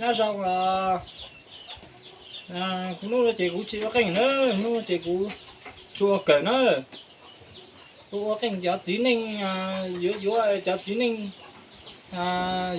Nyob zoo, hnub no ces kuv tsis ua qeej na, hnub no ces kuv tsuas ua kawm na. Kuv ua qeej cov txiv neej, yuav yuav cov txiv neej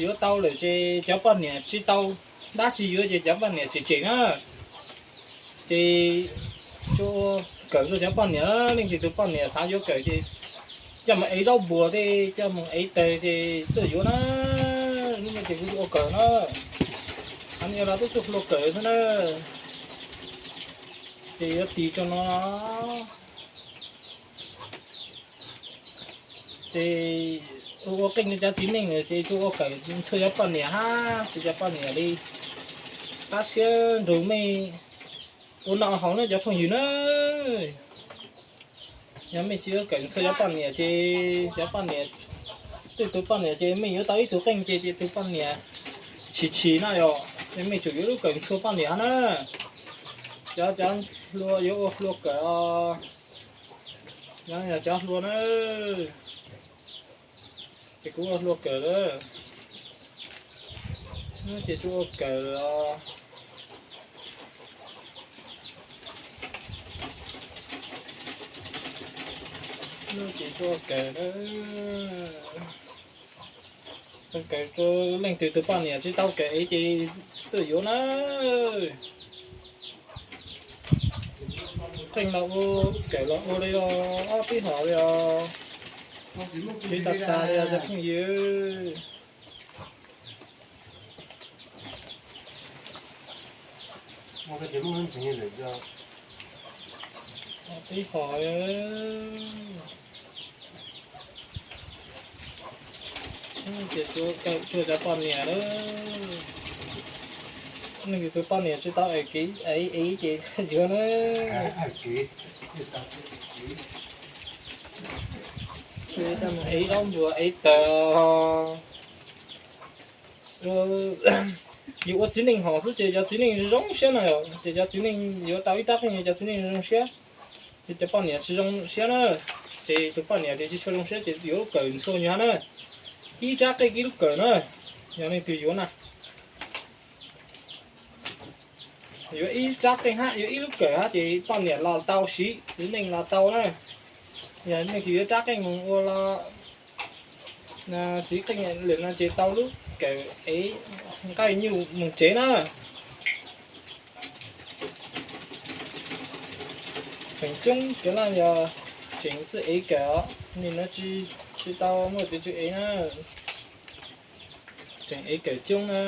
yuav tau lawm ces cov poj niam tsis tau, dab tsis yuav ces cov poj niam tseem tsem na. Ces tsuas ua kawm rau cov poj niam, leej twg tus poj niam xav yuav kawm ces coj mus ev zaub npuas tej, coj mus ev taws ces tuaj yuav na. Hnub no ces kuv tsuas ua kawm na. Cov no los twb tsuas hlua kawm xwb na. Ces yuav tis rau no. Ces ua qeej rau cov txiv neej lawm ces tsuas ua kawm txhua cov poj niam hab, txhua cov poj niam li. Pab siab nrug mej ua noj haus na cov phooj ywg na. Yog mej tsis ua kawm txhua cov poj niam ces cov poj niam, tej tus poj niam ces mej yuav tau ib tug qeej ces, ces tus poj niam chim chim na yom. Ces mej tsum yuav lub kawm txhua poj niam hab na. Cov, cov hlua yuav ua hlua kawm os. Yog cov hlua na, ces kuv ua hlua kawm lawm. Ces tsuas ua kawm os. Ces tsuas ua kawm, kawm rau leej twg tus poj niam tsis tau kawm ev ces tuaj yuav na. Qeej los ua, kawm los ua li os, ob peb hom li os. Tsis tas tas li os cov phooj ywg. Ob peb hom. Ces tsuas kawm tsuas cov poj niam lawm. Leej twg tus poj niam tsis tau ev kev ev ces yuav na. Tsuas coj mus ev zaub npuas ev taws. Yus ua txiv neej hom xwb ces cov txiv neej zoo siab na, ces cov txiv neej yuav tau ib rab qeej cov txiv neej zoo siab. Ces cov poj niam tsis zoo siab na, ces tus poj niam ces tsis tshua zoo siab ces yuav lub kawm ntxhua nyuag na. Ib rab qeej ib lub kawm na, yog leej twg yuav na. Yuav ib rab qeej hab yuav ib lub kawm hab ces poj niam los tau siv, txiv neej los tau na. Yog leej twg yuav rab qeej mus ua los siv qeej lawm no ces tau lub kawm ev nqaij nyuj mus tsev na. Feem coob cov laj yog tseem xwb ev kawm os, nim no tsis, tsis tau muaj tus tswv ev na. Tseem ev kawm coob na.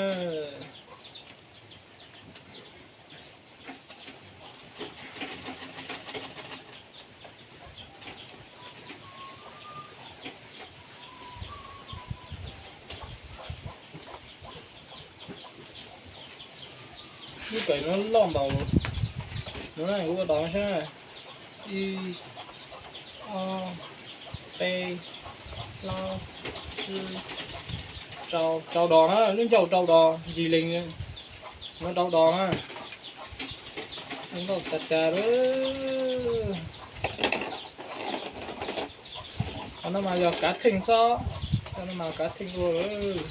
Lub kawm no loj npaum no na, kuv ua dos saib. Ib, ob, peb, plaub, tsib, rau, rau dos na, lub ncauj rau dos, ntsis leeg no rau dos na. Ncauj tas tas lawm. Qhov no mas yog kav theej xwb, qhov no mas kav theej dua lawm.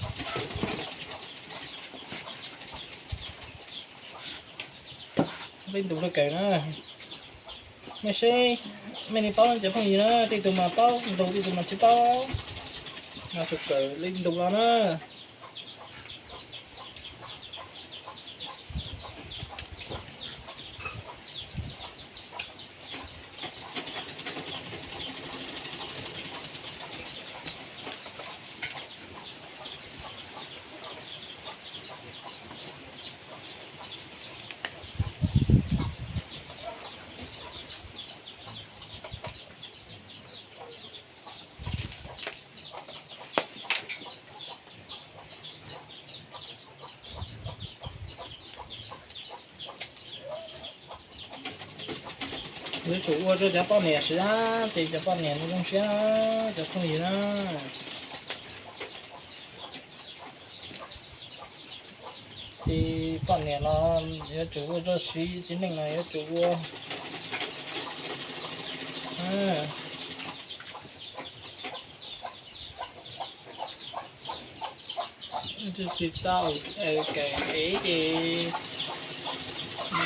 Peb ntus lub kawm na. Mej seb, mej li paub cov phooj ywg na, tej tug mas paub ntus, tej tug mas tsis paub. Mas tus kawm li ntus los na. Yuav tsum ua rau cov poj niam siv, ces cov poj niam nws zoo siab, cov phooj ywg na. Ces poj niam los yuav tsum ua rau siv, txiv neej los yuav tsum ua. Tsis tau, kaw ces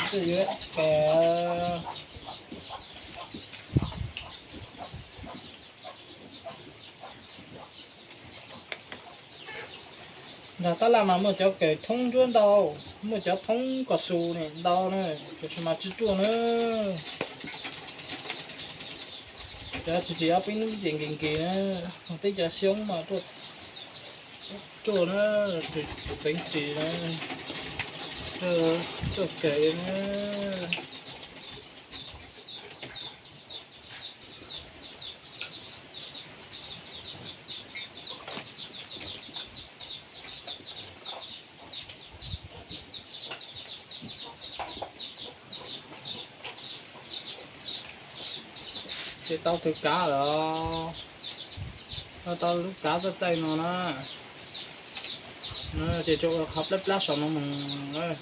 twb yuav kaw. Nrog tab laj mas muaj cov kaw thoob ntsuab ntau, muaj cov thoob kos su ne ntau na, tiam sis mas tsis ruaj na. Cov tsis tsis ob peb hnub ces nkees nkees na, peb cov xyoob mas ruaj na, tseev tsis na, ruaj kaw na. Ces tau tus kav lawm, tau lub kav txaij txaij no na, ces tsuas ua qhov plab plab saum no mus.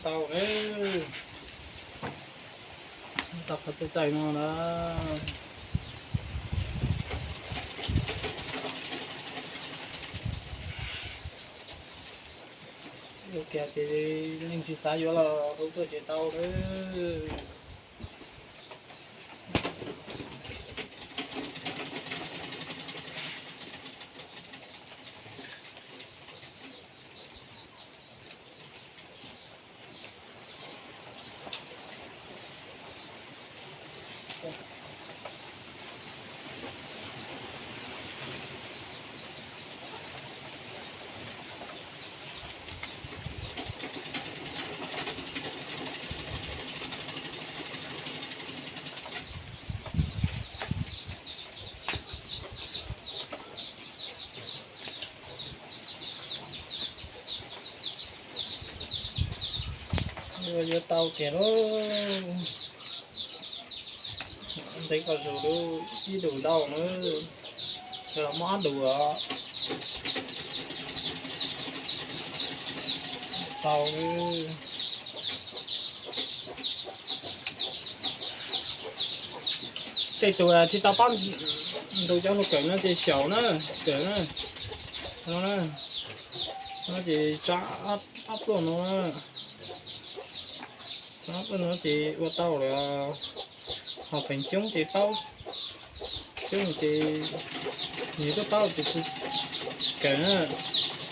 Tau, tau qhov txaij txaij no na. Ua kiag ces leej twg xav yuav los hu tuaj ces tau lawm. Yuav tau kiag lauj. Ntev koj zus lub ib dus ntau na, los muab ob dus os. Tau. Tej tus tsis tau pab ntu cov hlua kawm no ces xyaum na, kawm na, no na, no ces tsa ob pluaj no, tsa ob pluaj no ces ua tau lawm. Ho feem coob ces paub, coob ces nyias tuaj paub ces tsis kawm na,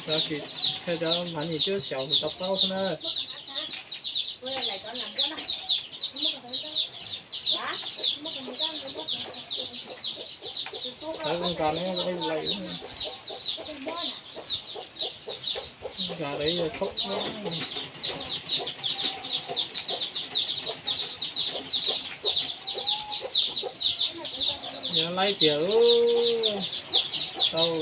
ces Cov mav nyim cuab xyaum tau paub xwb na. Lawv nkag ne, lawv nkag lawv yog thaum yog laib tiag tau.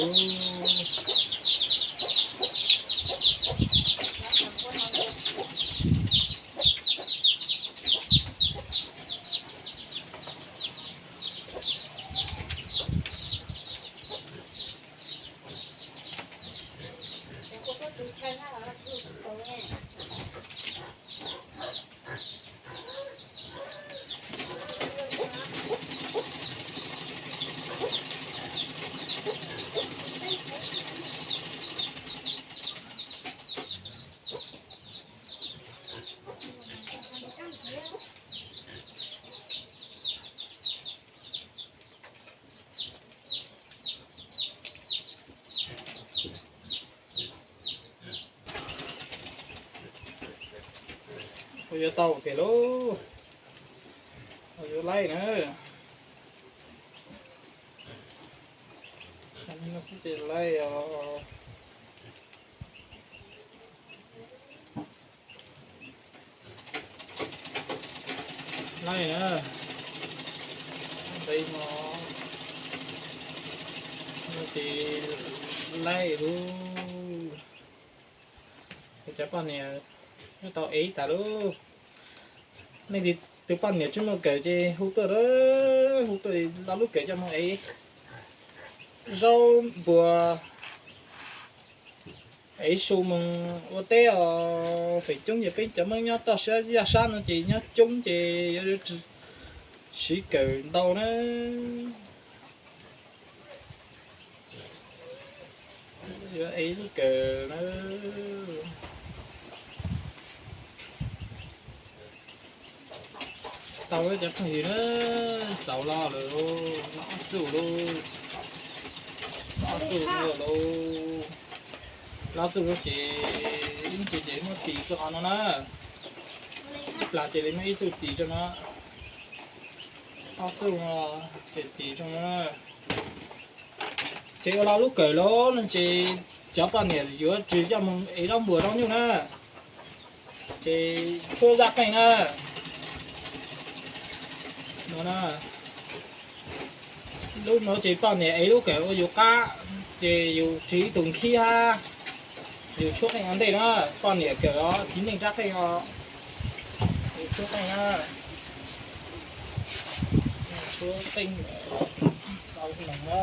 Ua yuav tau ua ke lauj. Ua yuav laij na. Laij os. Laij na. Ntev no ces laij lauj. Cov poj niam nyob tau ev tas lauj. Nej tus poj niam tsis muaj kawm ces hu tuaj, hu tuaj lo lub kawm coj mus ev zaub npua, ev su mus ua teb os. Feem coob ces peb cov Hmoob nyob toj siab yaj sab no ces nyob coob ces yuav siv kawm ntau na. Yuav ev lub kawm na. Tau cov phooj ywg na, xaus los lawm, los ob txuj lauj, los ob txuj lauj, los ob txuj lauj ces ib ntsis ces muab tis txuj qhov no na, ib plag ces li muab ib txuj tis tso no, ob txuj no ces tis tso no. Ces ua lo lub kawm los no ces cov poj niam yuav ris coj mus ev zaub npua zaub nyuj na, ces tshuab zaj qeej na. Lub no ces poj niam ev lub kawm ua yus qab, ces yus ris ib tug nkhib hab, yus tshuab qeej ua ntej na. Poj niam kawm os, txiv neej rab qeej os, yus tshuab qeej na, tshuab qeej tau noog na.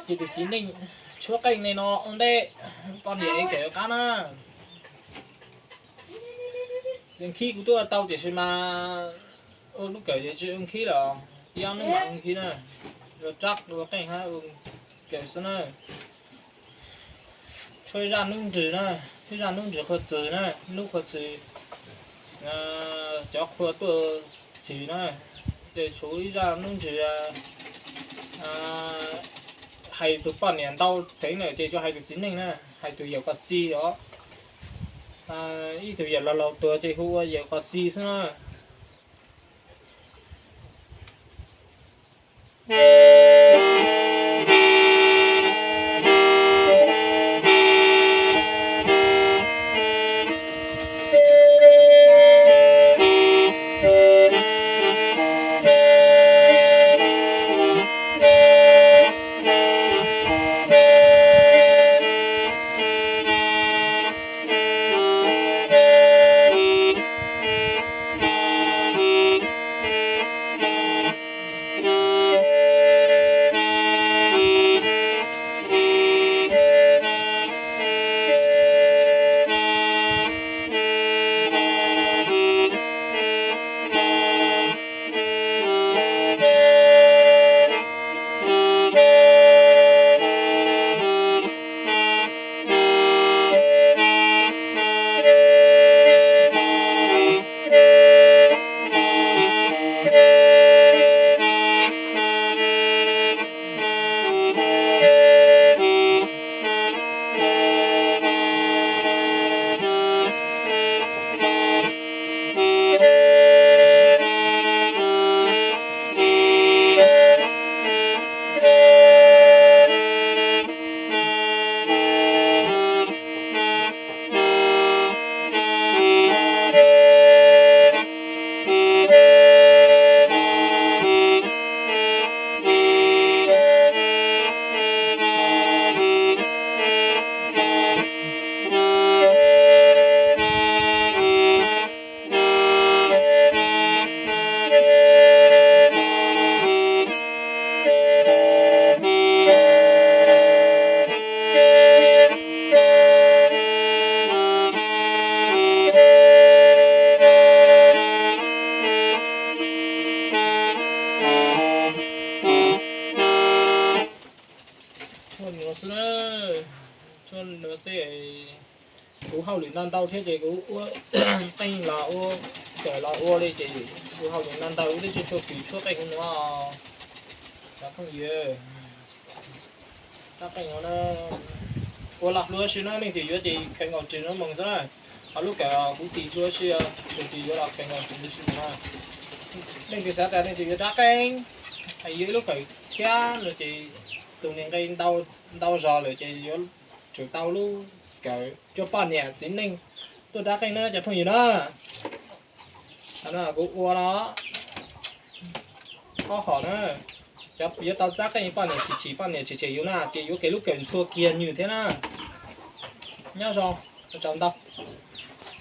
Ces tus txiv neej tshuab qeej li no ua ntej, poj niam ev kawm qab na. Nkhib kuv twb ua tau tiam sis mas ua lub kawm ces tsis ua nkhib lawm, ib ob hnub mam ua nkhib na. Ua rab ua qeej hab ua Kawm xwb na. Tshuav ib zaj nub ntsws na, ib zaj nub ntsws qhua txws na, nub qhua txws, cov qhua tuaj txis na. Ces tshuav ib zaj nub ntsws hais tus poj niam ntau heev lawm ces tsuas hais tus txiv neej na, hais tus yawm koj txiv os. Ib tug yawm laus laus tuag ces hu ua yawm koj txiv xwb na. Tshuav nuav xwb, tshuav nuav xwb. Kuv hauj lwm ntau ntau thiab ces kuv ua qeej los ua, kawm los ua li ces kuv hauj lwm ntau ntau, kuv twb tsis tshua kws tshuab qeej huv nuav. Cov phooj ywg, rab qeej no ua los hluav si na, leej twg yuav ces khaws nkaus tsev no moog xwb na. Ho lub kawm kuv tis hluav si, leej twg yuav los khaws nkaus tsev si na. Leej twg xav tas leej twg yuav rab qeej, yuav ib lub kawm thiab no ces tus niag nqe ntau zog lawm ces yuav tsum tau lub kawm coj poj niam txiv neej tuaj rab qeej na cov phooj ywg na. Kuv ua los ob hom na, cov yuav tau rab qeej poj niam tsis chim poj niam tsis chim yus na ces yuav kev lub kawm ntxhua kiag nws thiab na. Nyob zoo, ua tsaug ntau.